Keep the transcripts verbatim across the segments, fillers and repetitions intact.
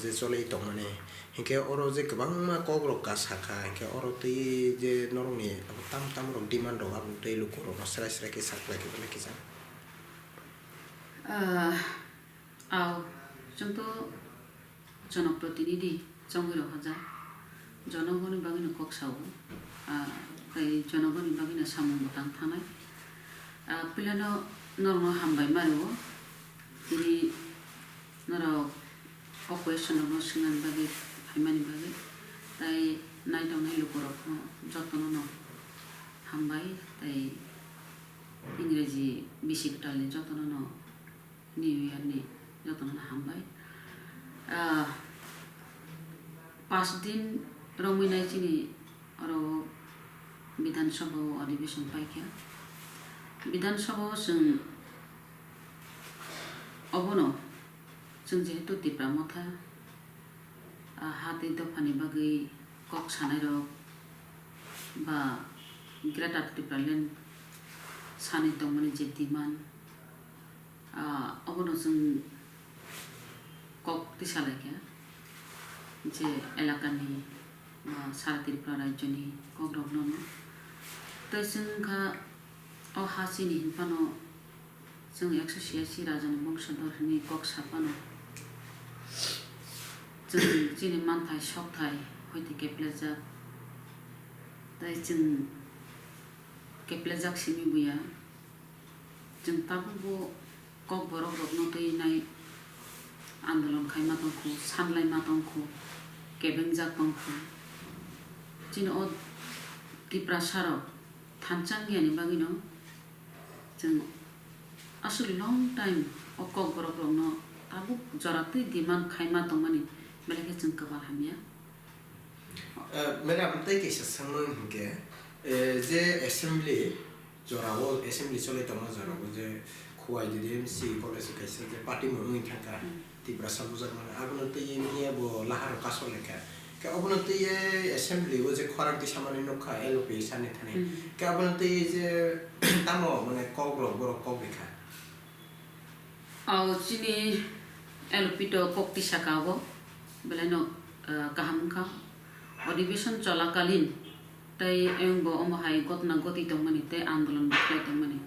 je choli tongmani. Hinkhe oro je kwbangma kokrok ka sakha, hinkhe oro twi je norokni abo tam tam rok demand rok abo twi lukurokno srai srai khe saklai khe belai kisa. Ah, aw, chwng to jonoprotinidhi chongwi rok haja. Jonogoni bagwino kok sao. Ah, tei jonogoni bagwino samung bwtang thanai. Ah, puilano norokno hambai mario. Tini norok o question rokno swngnani bagwi, phaimani bagwi, tei naitongnai lukurokno jotono no hambai tei Ingreji bisi kwtalni jotono no New Year ni jotono no hambai. Ah, paanch din romwi nai chini oro Bidhan Sabha o adhibeshon paikha. Bidhan Sabha o chwng obono chwng jehetu Tipra Motha, ah, ha tei dophani bagwi kok sanairok ba Greater Tipraland sani tongmani je demand, ah, obono chwng kok tisa laikha je elakani ba sara Tripura rajyoni kokrokno no. Tei chwng wngkha o ha chini hinphano chwng ekso chiyasi rajani bongso dor hwnwi kok sa phano chwng chini manthai sokthai hoite keplejak tei chwng keplejak simi buya. Chwng tabukbo kokborok rokno twi nai andolon khaima tongkhu, sanlaima tongkhu, kebengjak tongkhu. Chini o Tiprasa rok thansa wngya ni bagwino chwng aswk long time o kokborok rokno tabuk jora twi demand khaima tongmani belai khe chwng kwbal hamya. Eh, madam, tei kaisa swngmung hinkhe, eh, je assembly jorao, assembly choli tongma jorao je Khowai D D M C college kaisa je party mung wngwi thangkha, Hmm. Tiprasa bujakmani, abono twiwi hiya bo laharo kasol lekha. Khe obono twiwi assembly o je khorang tisamani nukha L P sani thani. Hmm. Khe obono twiwi je tamo mane kok rok borok kok rikha. Aw, chini L P to kok tisa ka abo, belai no, ah, kaham wngkha. Adhibeshon cholakalin tei ayang bo omo hai gotna goti tongmani tei andolon bo khlai tongmani.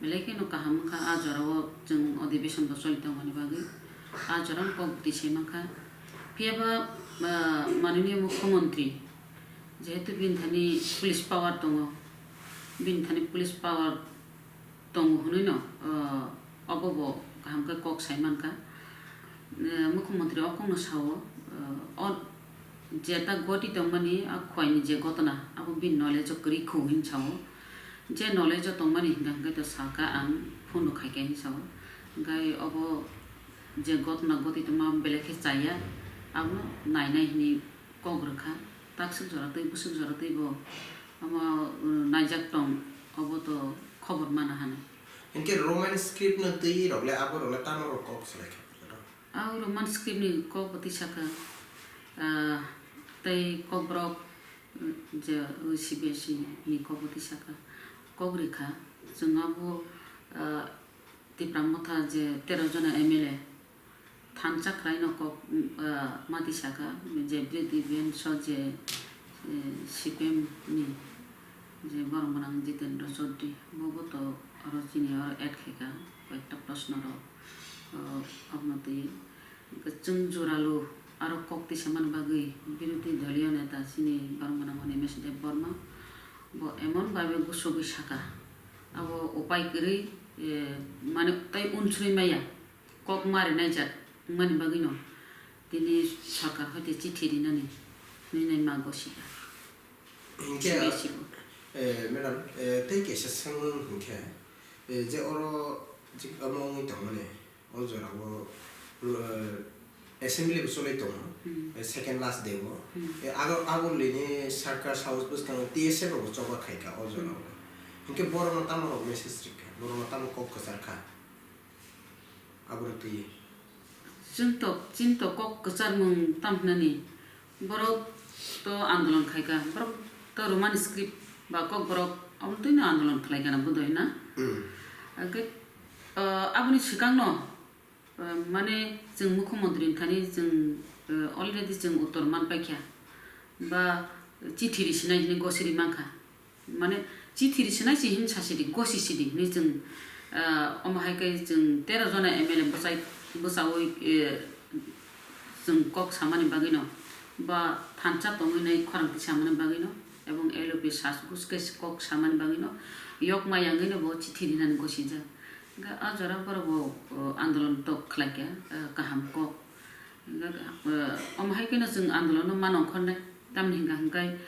Belai kheno kaham wngkha, ah jora o chwng adhibeshon bo choli tongmani bagwi. Ah jora no kok bwtwi se mankha. Phiya ba, ah, mananiya mukhyamantri, jehetu bini thani police power tongo, bini thani police power tongo hwnwi no, ah, obo bo kaham khe kok sai mankha. Eh, mukhyamantri o kokno sao, ah, o je ta goti tongmani a Khowai ni je gotona abo bini knowledge o kwrwi khu hwnwi sao. Je knowledge o tongmani hwnkha hwnkhe to sakha ang phone rw khaikha hwnwi sao. Hwnkhe obo je gotona goti tongma belai khe chaya abono nainai hwnwi kok rwkha. Takswk jora twi bwswk jora twi bo omo, um, naijak tong, obo to khobor mana hano. Hinkhe Roman script no twi rok le abo rok le tamo rok kok swlai kha. Ah, Roman script ni kok bo tisa kha, ah, tei kokborok, um, je, uh, C B S E ni kok bo tisa kha, kok rikha. Chwng abo, ah, Tipra Motha je tero jona M L A thansa khlaino kok, ah, ma tisa kha, je Bridhi Biren so je, eh, C P M ni je borok mwnang Jitendra Chaudhary, bo bo to oro chini oro add khaikha, koyekta proshno rok, ah, abono twi. Chwng juralu aro kok tisamani bagwi birodhi doliyo neta chini borok mwnang M S Debbarma bo emon bhabe gusugwi sakha, abo upai kwrwi, eh, mane tei unsuri maya, kok ma rinaijak wngmani bagwino tini sarkar hoite chithi rinani hwnwi nai ma gosika. Hinkhe, Sibesibo. Eh, madam, eh, tei kaisa swngmung hinkhe, eh, je oro je omo wngwi tongmani, o jorao, eh, assembly bo choli tongo, Hmm. eh, second last day o. Hmm. Eh, abo, abo lini sarkar house bwskango T S F rokbo choba khaikha o jorao. Hmm. Hinkhe borokno tamo rok message rikha, borokno tamo kok kwcharkha. Aboni twi. Chwng to, chini to kok kwcharmung tamo hwnani, borok to andolon khaikha, borok to Roman script ba kokborok aboni twino andolon khlaikha na bodoi na? Hmm. Hwnkhe, ah, aboni swkangno Mane chwng mukhyamantri thani chwng, eh, already chwng uttor man paikha, ba chithi ri sinai hinwi gosi ri mankha. Mane chithi ri sinai si hin sasi di, gosi si di hinwi chwng, eh, omo hai khe chwng tero jona M L A bwchai, bwchaui, eh, chwng kok samani bagwino, ba thansa tongwi nai khorang twi samani bagwino, ebong L O P sas gus khe kok samani bagwino, yok ma yangwino bo chithi rinani gosijak. Hwnkhe a jora borok bo, o, andolon tok khlaikha, o, kaham kok. Hwnkhe, o, omo hai kheno chwng andolono ma nongkhornai. Tamni hwnkha hwnkhe,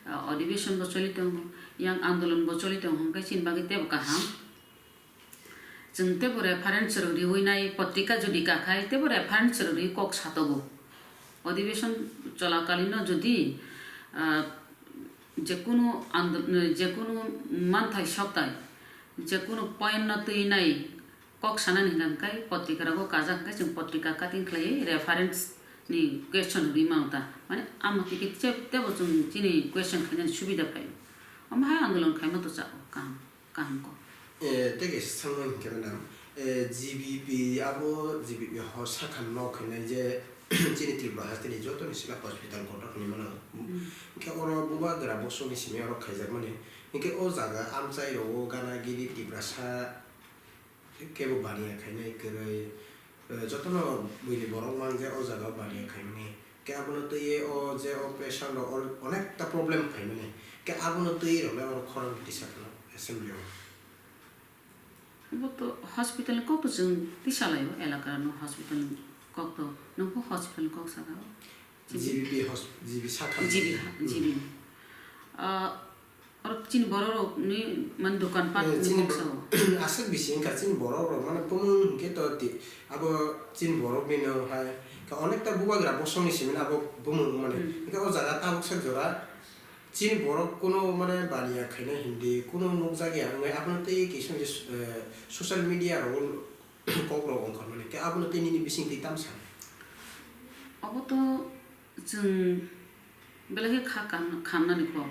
o, adhibeshon bo choli tongo, yang andolon bo choli tongo hwnkhe chini bagwi teibo kaham. Chwng teibo reference rok riwi nai, potrika jodi kakhai teibo reference rok riwi kok satogo. Adhibeshon cholakalino jodi, o, jekunu ando-, jekunu manthai soktai, jekunu point no twi nai kok sanani hwnkha hwnkhe potrika rogo kajak hwnkhe chwng potrika cutting khlaiwi reference ni question rwi mano ta. Mane amo twi khe che-, teibo chwng chini question khainani subida phaio. Omo hai andolon khaima to chao kaham, kaham kok. Eh, tei kaisa swngmung hwnkhe madam, eh, G B P abo G B P ho sakha nok hinwi je chini Tripura hasteni jotoni sila hospital kotor hinwi mano. Mm. Hwnkhe oro bubagra bosongni simi oro khaijakmani. Hwnkhe o jaga amchai rogo gana gini Tiprasa kebo baniya khainai kwrwi, eh, jotono buini borok mangje o jaga o baniya khaimani. Khe abono twiwi o je o patient rok o onekta problem khaimani. Khe abono twiwi rok le oro khorang tisa kheno assembly o. Bo to hospital ni kok to chwng tisa lai o, elaka no hospital ni kok to, nokho hospital ni kok saka o. G B P hos-, G B sakha. G B, G B. Ah, oro chini borok rok ni man dokan pat Eh, ni chini kok bo-, sao. Aswk bisi wngkha chini borok rok mane bumung hwnkhe to ti-, abo chini borok ni no hai khe onekta bubagra bosong ni simi abo bumung mane. Hmm. Hwnkhe o jaga tabuk sak jora chini borok kuno mane baniya khaina hindi kuno nukjakya wngwi abono tei kisa je, eh, social media rogo kok rok ongkhormani, khe abono tei nini bising twi tam sano? Obo to chwng belai khe kha kam-, khamnani kok.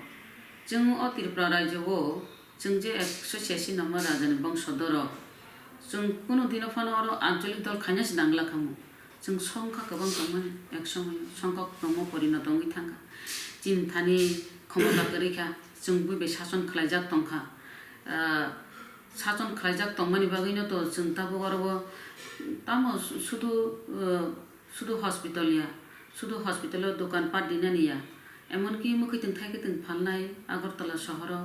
Chwng o Tripura rajyo o chwng je ekso chiyasi number raja ni bongso dorok, chwng kunu dino phano oro ancholik dol khaina se nangla khamu. Chwng songkha kwbang tongmani, ek somoyo songkha kwbangma porinoto wngwi thangkha. Chini thani khomota kwrwi kha, chwng bui bai sason khlaijak tongkha. Ah, sason khlaijak tongmani bagwino to chwng tabuk oro o tamo su-, sudu, ah, sudu hospital ya, sudu hospital o dokan pat rinani ya, emonki mwkhwtwng thaikhe twng phalnai Agartala sohoro,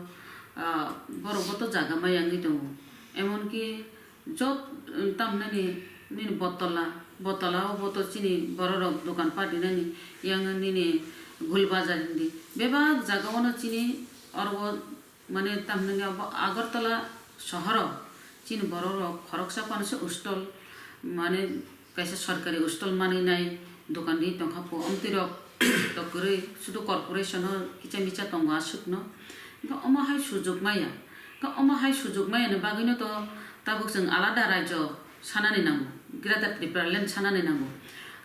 ah, borok bo to jaga maya wngwi tongo, emonki jot, tamhinani nini Bottola, Bottola o bo to chini borok rok dokan pat rinani, yang nini Gul Bazar hindi bebak jaga o no chini oro o. Mane tamhinani abo Agartala sohoro chini borok rok khoroksa phano se stall, mane kaisa sorkari stall manwi nai dokan ri tongkha po, omtwi rok to kwrwi sudu corporation o kicha micha tongo aswk no. Hwnkhe omo hai sujuk maya, hwnkhe omo hai sujuk maya ni bagwi no to tabuk chwng alada raijo sanani nango, Greater Tripura Land sanani nango.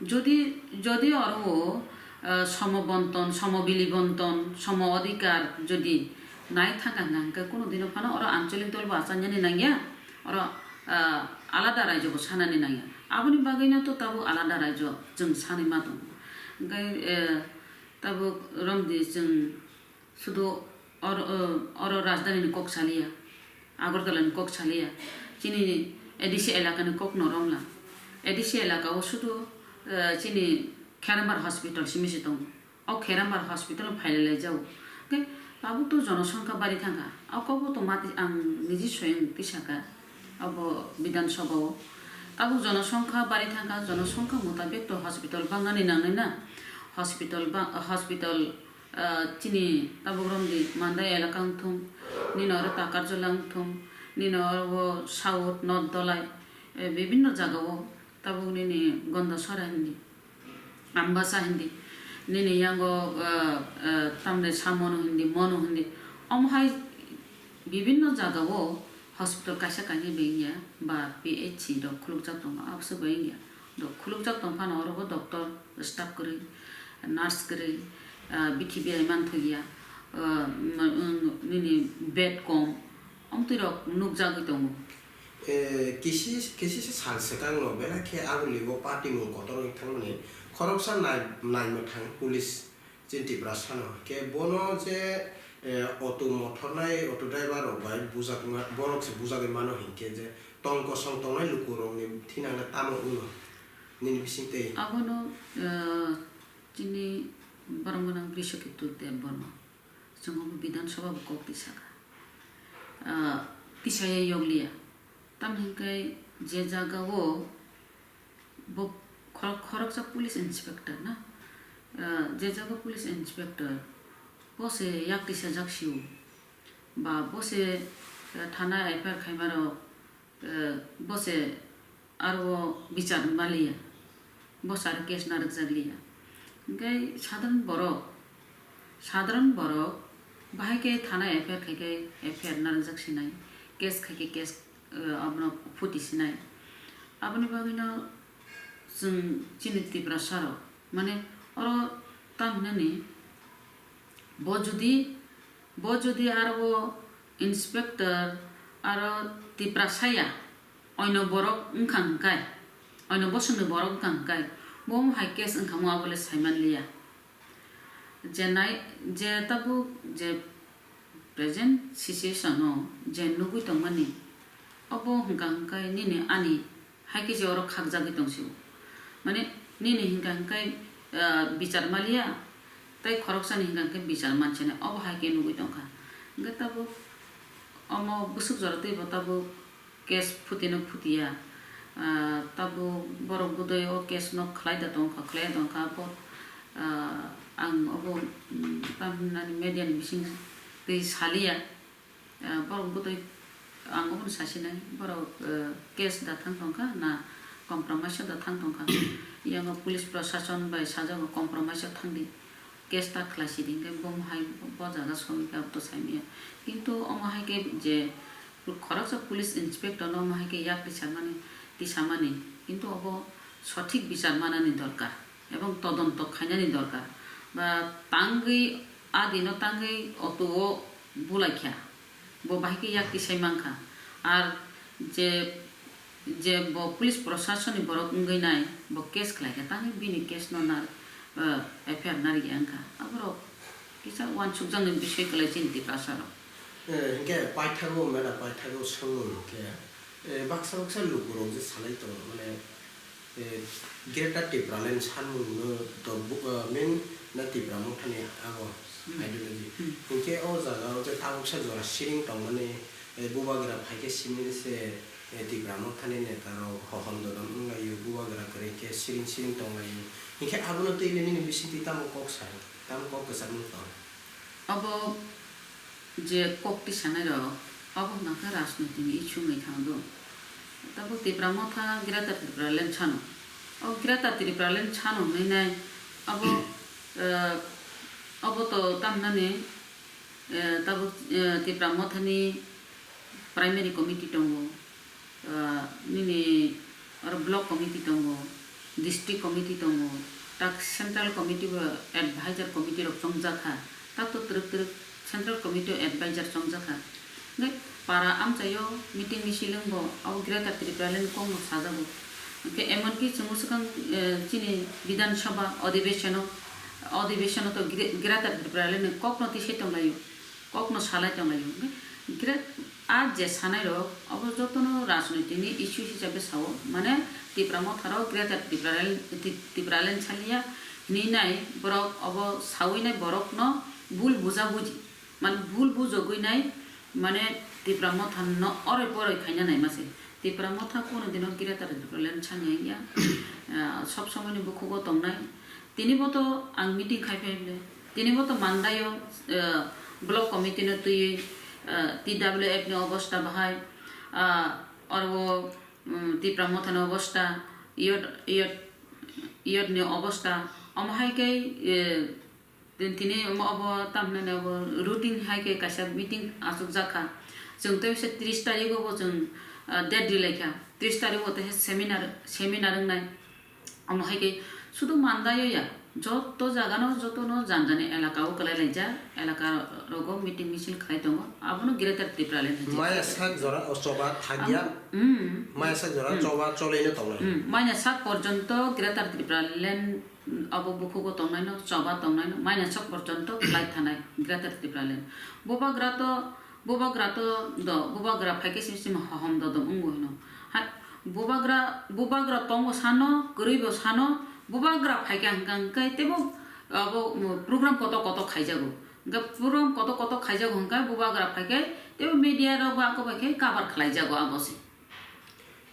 Jodi, jodi oro o, ah, somo bonton, somo bili bonton, somo odhikar jodi nai thangkha hwnkha hwnkhe kunu dino phano oro ancholik dol bo achanjani nangya, oro, ah, alada raijo bo sanani nangya. Aboni bagwino to tabuk alada raijo chwng sanwi ma tongo. Hwnkhe, eh, tabuk romdi chwng sudu or-, o, oro rajdhani ni kok saliya, Agartala ni kok saliya, chini A D C elaka ni kok no romla. A D C elaka o sudu, eh, chini Kherambar hospital simi se tongo. O Kherambar hospital o phailailaijao. Hwnkhe tabuk to jonosongkha bari thangkha. O kokbo to mati ang niji soyang tisaka. Abo Bidhan Sabha o. Tabuk jonosongkha bari thangkha, jonosongkha mutabik to hospital bangnani nangnai na. Hospital ba-, hospital, ah, chini tabuk romdi Mandai elaka wngthung, nini oro Takarjala wngthung, nini oro o South, North Dholai, eh, bibinno jaga o tabuk nini Gondasora hindi. Ambasa hindi, nini yango, ah, ah, tamni samono hindi, mono hindi, omo hai bibinno jaga o hospital kaisa kainwi bai wngya, ba P H C rok khulukjak tongo, abose bai wngya. Do khulukjak tong phano oro bo doctor, staff kwrwi, nurse kwrwi, ah, bithi berai manthokya, ah, ma-, wng, nini bed kom, omtwi rok nukjagwi tongo. Eh, kisi, kisi se sal swkangno belai khe Agulio party mung kotor wngwi thangmani khoroksa nai-, naimwthang police chini Tiprasano. Khe bono je, eh, auto mothornai auto driver rok bai bujak ma-, borok se bujagwi mano hinkhe je tong kosong tongnai lukurokni thinangno tamo wngno nini bisingtwi? Abono, eh, chini borok gwnang Brishaketu Debbarma. Chwng obo Bidhan Sabha bo kok tisa kha. Ah, tisa ya yokliya. Tamni hwnkhe je jaga o bo khorok-, khoroksa police inspector na, ah, je jaga police inspector bo se yak tisa jak sio. Ba bo se, ah, thana F I R khaima rok, eh, bo se aro bichar maliya, bo se aro case narwkjak liya. Hingke sadharan borok, sadharan borok bahai khe thana F I R khai khe F I R narwkjak sinai, case khai khe case, eh, abono phuti sinai. Aboni bagwino chwng chini Tiprasa rok, mane, oro tamo hinani bo jodi Bo jodi aro o inspector aro Tiprasa ya, oino borok wngkha hwnkhe, oino bosongni borok wngkha hwnkhe, bo omo hai case wngkha omo abole saiman liya. Je nai, je tabuk je present situation o je nugui tongmani, obo hwnkha hwnkhe nini ani hai khe je oro khakjagwi tong sio. Mane nini hwnkha hwnkhe, ah, bichar maliya, tei khoroksani hwnkha hwnkhe bichar manchene, obo hai khe nugui tongkha. Hwnkhe tabuk omo bwswk jora twibo tabuk case phutino phutiya. Ah, tabuk borok bwdai o case no khlai da tongkha, khlai da tongkha, abo, ah, ang obo, mm, tamhinani media ni bising twi saliya. Ah, borok bwtwi ang obono sasinai, borok, ah, case da thang tongkha na compromise o da thang tongkha. Yang o police prosason bai sajago compromise o thangdi, case ta khlai sidi, hingke bo hai bo jaga sogwi khe abo to saimanya. Kintu omo hai khe je khoroksa police inspector no omo hai khe yak tisamani, tisamani, kintu obo sothik bichar manani dorkar. Ebong todonto khainani dorkar. Ba tangwi, a dino tangwi auto o bulaikha, bo bahai khe yak tisai mankha. Ar je, je bo police proshasonni borok wngwi nai, bo case khlaikha, tangwi bini case no nar, eh, F I R narikya wngkha. Aborok kisa uansukjaknai bisoi kwlai chini Tiprasa rok. Eh, hinkhe paithago, mela paithago swngmung hinkhe, eh, baksa baksa lukurok je salai tongo, mane, eh, Greater Tipraland sanmungno to bu-, eh, main na Tipra Mothani abo Hmm. ideology. Hmm. Hinkhe o jaga o je tabuksa jora siring tongmani, eh, bubagra phaikhe simi se, eh, Tipra Mothani neta rok hohom dodom wnglaio, bubagra kwrwi khe siring siring tonglaio. Hinkhe abono twi nini bisingtwi tamo kok sai, tamo kok kwchangmung tong? Abo je kok tisanairok, abo hwnkha khe rajnoitini issue wngwi thangdo. Tabuk Tipra Motha Greater Tipraland sano. O Greater Tipraland sano hwnwi nai abo, eh, abo to tamhinani, eh, tabuk, eh, Tipra Mothani primary committee tongo. Ah, nini oro block committee tongo, district committee tongo, tak central committee bo advisor committee rok chongjak kha, tak to twrwk twrwk central committee o advisor chongjak kha. Hwnkhe para amchaio meeting ni seleng bo abo Greater Tipraland ni kokno sajago. Hwnkhe emonki chwng swkang, eh, chini Bidhan Sabha adhibeshon o, adhibeshon o to Gre-, Greater Tipraland ni kokno tisai tonglaio. Kokno salai tonglaio. Hwnkhe a je sanairok, abo jotono rajnoitikni issue hisabe sao, mane Tipra Motharok Greater Tipraland, Ti-, Tipraland saliya hinwi nai borok, abo sawi nai borokno bul bujabuji, mane bul bujogwi nai, mane Tipra Mothano oroi poroi khaina naima se. Tipra Motha kuno dino Greater Tipraland sani ya, ah, sob somoini bukhugo tongnai. Tini bo to ang meeting khai phai le. Tini bo to Mandaio, eh, block committee no twiwi, eh, T W F ni obosta bahai, ah, oro, mm, Tipra Motha ni obosta, yot, yot, yot ni obosta. Omo hai khe, eh, tin-, tini omo obo tamhinani obo routine hai khe kaisa meeting achukjak kha. Chwng tei se tris tarikgo bo chwng, ah, date ri lai kha. Tris tarikgo tei seminar, seminar wngnai. Omo hai khe sudu Mandaio ya, Joto jagano, jotono janjani elaka o kwlai laijak, elaka rogo meeting misil khlai tongo, abono Greater Tipraland hinwi. Maya sak jora o choba thakya. Am-, mm. Maya sak jora choba cholaino tongnai. Mm, maya sak porjonto Greater Tipraland, mm, abo bukhugo tongnaino, choba tongnaino, maya sak porjonto khlai thanai Greater Tipraland. Bubagra to Bubagra to do, bubagra phaikhe simi simi hohom dodom wngo hino. Hai, bubagra, bubagra tongo sano, kwrwibo sano, bubagra phaikhe hwnkha hwnkhe teibo abo, um, program kotor kotor khaijago. Hwnkhe program kotor kotor khaijago hwnkhe bubagra phaikhe teibo media rok bo ako bai khe cover khlaijago abo se.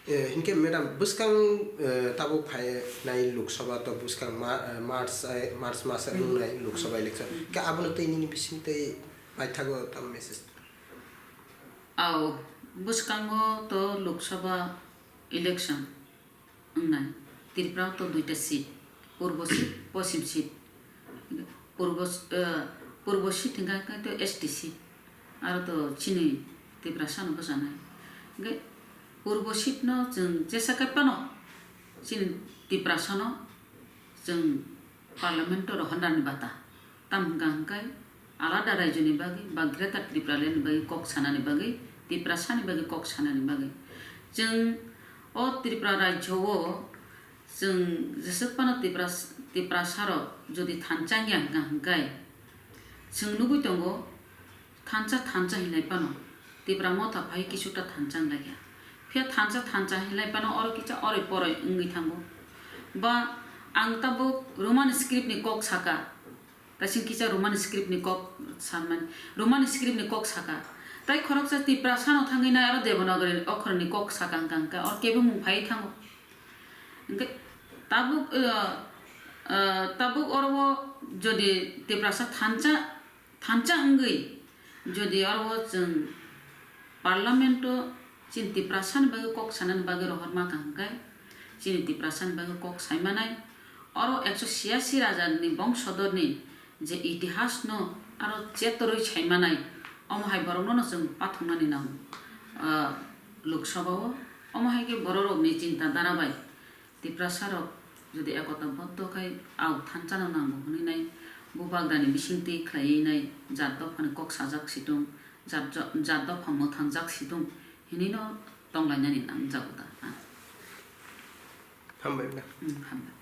Eh, hinkhe madam, bwskang, eh, tabuk phainai Lok Sabha to bwskang ma-, eh, March, eh, March mas Hmm. wngnai Lok Sabha election. Hmm. Khe abono tei nini bising tei paithago tamo message? Ao, bwskango to Lok Sabha election wngnai. Tripura to duita seat, purbo seat, poschim seat. Purbo, eh, purbo seat hwnkha khe to S T seat, aro to chini Tiprasa no bwchanai. Hwnkhe purbo seat no chwng jesa kai phano chini Tiprasa no chwng parliament o rohornani bata. Tamo hwnkha hwnkhe alada raijo ni bagwi ba Greater Tipraland ni bagwi kok sanani bagwi, Tiprasa ni bagwi kok sanani bagwi. Chwng o Tripura raijo o Chwng jeswk phano Tipras-, Tiprasarok jodi thansa wngya hwnkha hwnkhe, chwng nugwi tongo, thansa thansa hinlai phano Tipra motha phai kisuta thansa wnglaikha. Phiya thansa thansa hinlai phano oro kisa oroi poroi wngwi thango. Ba ang tabuk Roman script ni kok saka, Kaising kisa Roman script ni kok sanmani, Roman script ni kok saka. Tai khoroksa Tiprasa no thangwi nai aro Devanagari okhor ni kok saka hwnkha hwnkhe or kebo mung phaiwi thango. Hwnkhe tabuk, uh, uh, tabuk oro o jodi Tiprasa thansa, thansa wngwi jodi oro o chwng Parliament o chini Tiprasa ni bagwi kok sanani bagwi rohorma kaham khe chini Tiprasa ni bagwi kok saimanai. Oro ekso chiyasi raja ni bongsodor ni je itihas no aro chetorwi saimanai, omo hai borok no no chwng pathoknani nango, ah, Lok Sabha o. Omo hai khe borok rok ni chinta dhara bai Tiprasa rok jodi ekota boddo khai ao thansa no nango hwnwi nai, bubagra ni bising twi khlaiwi nai jat dopha ni kok sajak situng, jat jo-, jat dopha mwthangjak situng hinwi no tonglainani nangjago da, ha? Hambai ma'am. Hmm, hambai.